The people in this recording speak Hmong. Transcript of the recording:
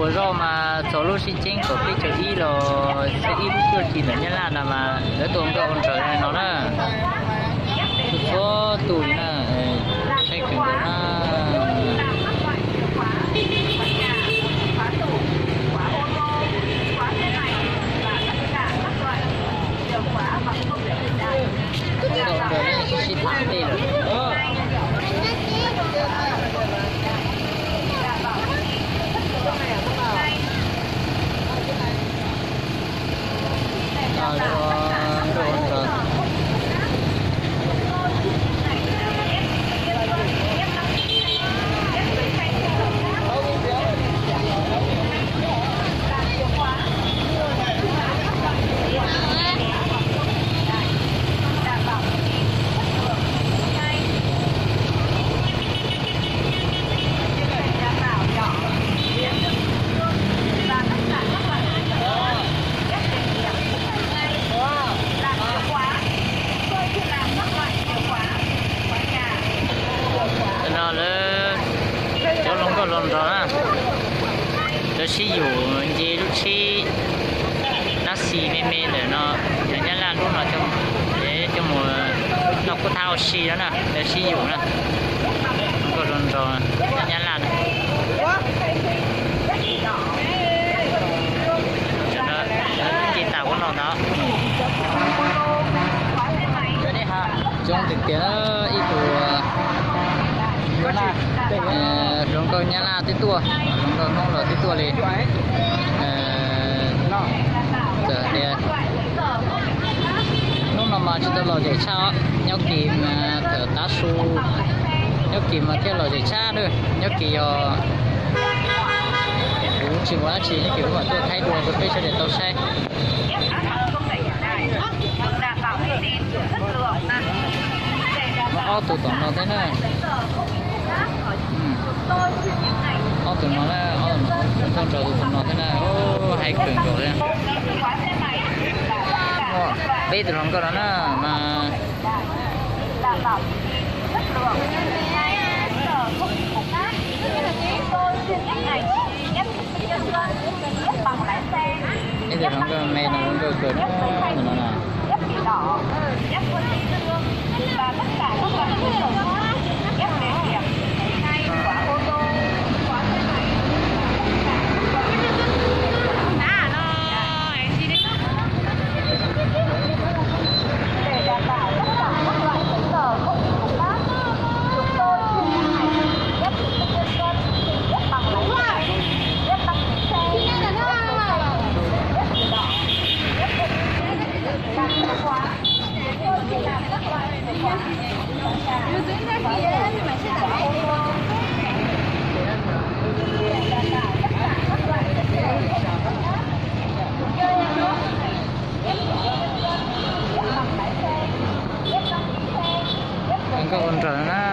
Ua zoj mas txog lub sib ceeb kaum peb caug ib los xya ib lub cuaj hli ntawm Nyab Laj no mas lawv tuaj nkauj ua nraug no na. Txhua txhua tus li na, saib kawg nkaus na. Sib tham tej lawm. No lawv cov hluas nkauj hluas nraug na, lawv sib yum nce lub tsheb nab xis me me ntawm no, cov Nyab Laj lub no, cov mus noj kub thab ua si no na, lawv sib yum na. Hluas nkauj hluas nraug Nyab Laj na. Cov no lawv nce tas ua no ntag. Zoo tiag tiag na, ib tug hluas nkauj Nyab Laj twb tuaj, hluas nkauj Hmoob los twb tuaj li. Txawm tias hnub no mas tsis tau lom zem tshaj os, nyob kis mas thaum tav su, nyob kis mas thiaj lom zem tshaj na, nyob kis yog kuv tsis muaj dab tsi, nyob kis kuv mam tuaj thaij dua rau peb sawv daws tau saib. Muaj ob tug tom no thiab na. Ob tug no na, ob tug no, nkauj nraug tus tom no thiab na, hais kawg nkaus li. Peb tus hluas nkauj no na mas ib tug hluas nkauj me no zoo nkauj kawg na, tus no na. Nkauj ua nraug na.